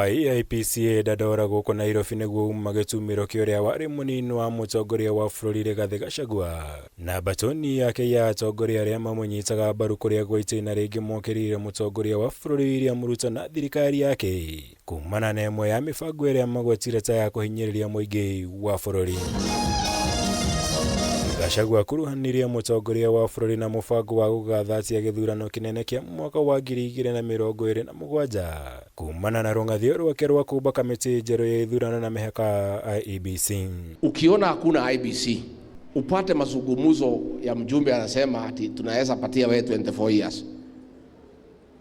Wa EIPCA Dandora gũkũ Nairobi nĩguo uma gĩtumĩro kĩa ũrĩa warĩ mũnini wa mũtongoria wa bũrũri Rigathĩ Gachagua na mbatoni yake ya atongoria arĩa mamũnyitaga mbaru kũrĩa gwa itĩna rĩngĩ mokĩrĩire mũtongoria wa bũrũri William Ruto na thirikari yake kumana na ĩmwe ya mĩbango ĩrĩa magwetire ta ya kũhinyĩrĩria mũingĩ wa bũrũri. Gachagua akuruhanirie mũtongoria wa bũrũri na mũbango wa gũgathatia gĩthurano kĩnene kĩa mwaka wa 2027 kumana na rũng'athio rwake rwa kũmba kamĩtĩ njerũ ya ithurano na mĩhaka IEBC. Ukiona hakuna IEBC upate mazungumzo ya mjumbe anasema ati tunaweza patia wewe 24 years.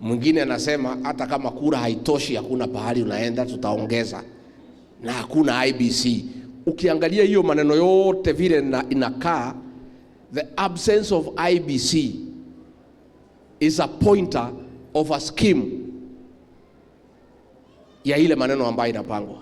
Mwingine anasema hata kama kura haitoshi, hakuna pahali unaenda, tutaongeza, na hakuna IEBC. Ukiangalia hiyo maneno yote vile na inakaa, the absence of IEBC is a pointer of a scheme ya ile maneno ambayo inapangwa.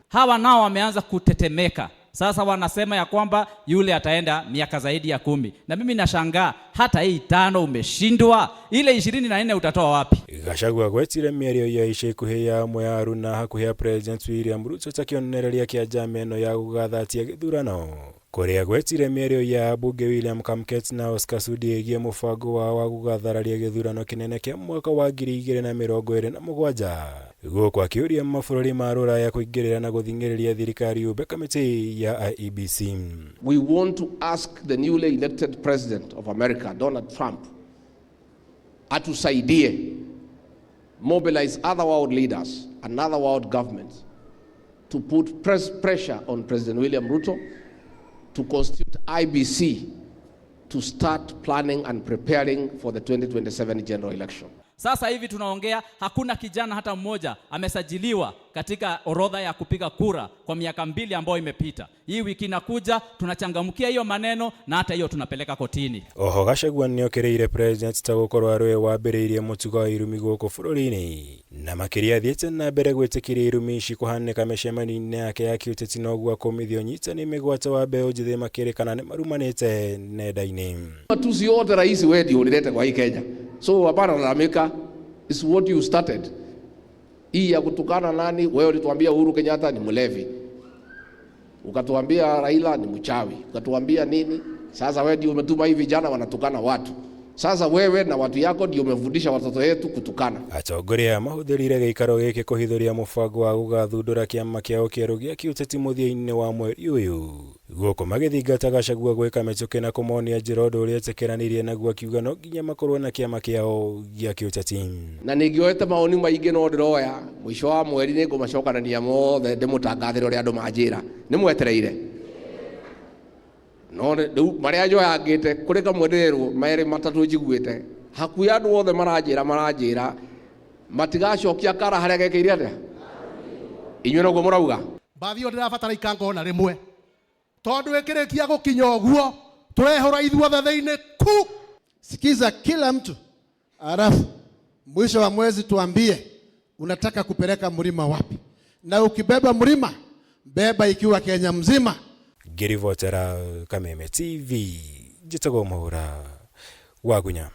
Hawa nao wameanza kutetemeka sasa, wanasema ya kwamba yule ataenda miaka zaidi ya 10, na mimi nashangaa hata hii 5 umeshindwa, ile 24 utatoa wapi? Gachagua gwetire mĩario ya ica ikuhĩ ya amwe a aruna hakuhĩ ya President William Ruto ta kĩonereria kĩa njama ĩno ya gũgathatia gĩthurano kũrĩa gwetire mĩario ya ambunge William Kamket na Oscar Sudi ĩgiĩ mũbango wao wa gũgathararia gĩthurano kĩnene kĩa mwaka wa 2027 gũkũ akĩũria mabũrũri ma rũraya kũingĩrĩra na gũthing'ĩrĩria thirikari yũmbe kamĩtĩ ya IEBC. We want to ask the newly elected president of America, Donald Trump, atusaidie mobilize other world leaders and other world governments to put pressure on President William Ruto to constitute IEBC to start planning and preparing for the 2027 general election. Sasa hivi tunaongea, hakuna kijana hata mmoja amesajiliwa katika orodha ya kupiga kura kwa miaka 2 ambayo imepita. Hii wiki inakuja tunachangamkia hiyo maneno na hata hiyo tunapeleka kotini. Oho Gachagua nĩokĩrĩire president ta gũkorwo arĩ we wambĩrĩirie mũtugo wa irumi gũkũ bũrũri-inĩ na makĩria athiĩte na mbere gwĩtĩkĩria irumi ici kũhanĩka mĩcemanio-inĩ yake ya kĩũteti na ũguo akũmithia ũnyitani mĩgwate wa mbeũ njĩthĩ makĩrĩkana nĩ marumanĩte nenda-inĩ. Matusi yote rais, wewe ndio ulileta kwa hii Kenya. So hapana lalamika, is what you started. Hii ya kutukana nani, wewe ulituambia Uhuru Kenyatta ni mlevi. Ukatuambia Raila ni mchawi, ukatuambia nini? Sasa wewe ndio umetuma hivi vijana wanatukana watu. Sasa wewe na watu yako ndio umefundisha watoto wetu kutukana. Atongoria mahũthĩrire gĩikaro gĩkĩ kũhithũria mũbango wa gũgathundũra kĩama kĩao kĩerũ gĩa kĩũteti mũthia-inĩ wa mweri ũyũ gũkũ magĩthingata Gachagua gwĩka mĩtũkĩ na kũmonia njĩra ũndũ ũrĩa etĩkĩranĩirie naguo akiuga no nginya makorwo na kĩama kĩao gĩa kĩũteti. Na ningĩoete maoni maingĩ no ndĩroya mũico wa mweri nĩngũmacokanania mothe ndĩmũtangathĩre ũrĩa andũ manjĩra nĩmwetereire. No rĩu marĩa njoyangĩte kũrĩ kamwe ndĩrerwo merĩ matatũ njiguĩte hakuhĩ andũ othe maranjĩra matigacokia kara harĩa gekĩire atĩa. Inyuĩ noguo mũrauga. Mbathi ĩyo ndĩrabatara ikanga ona rĩmwe tondũ ĩkĩrĩkia gũkinya ũguo tũrehũra ithuothe thĩinĩ ku. Sikiza kila mtu, alafu mwisho wa mwezi tuambie unataka kupeleka mlima wapi, na ukibeba mlima beba ikiwa Kenya mzima. Ngĩribotera Kameme TV njĩtagwo Mũhũra wa Gunya.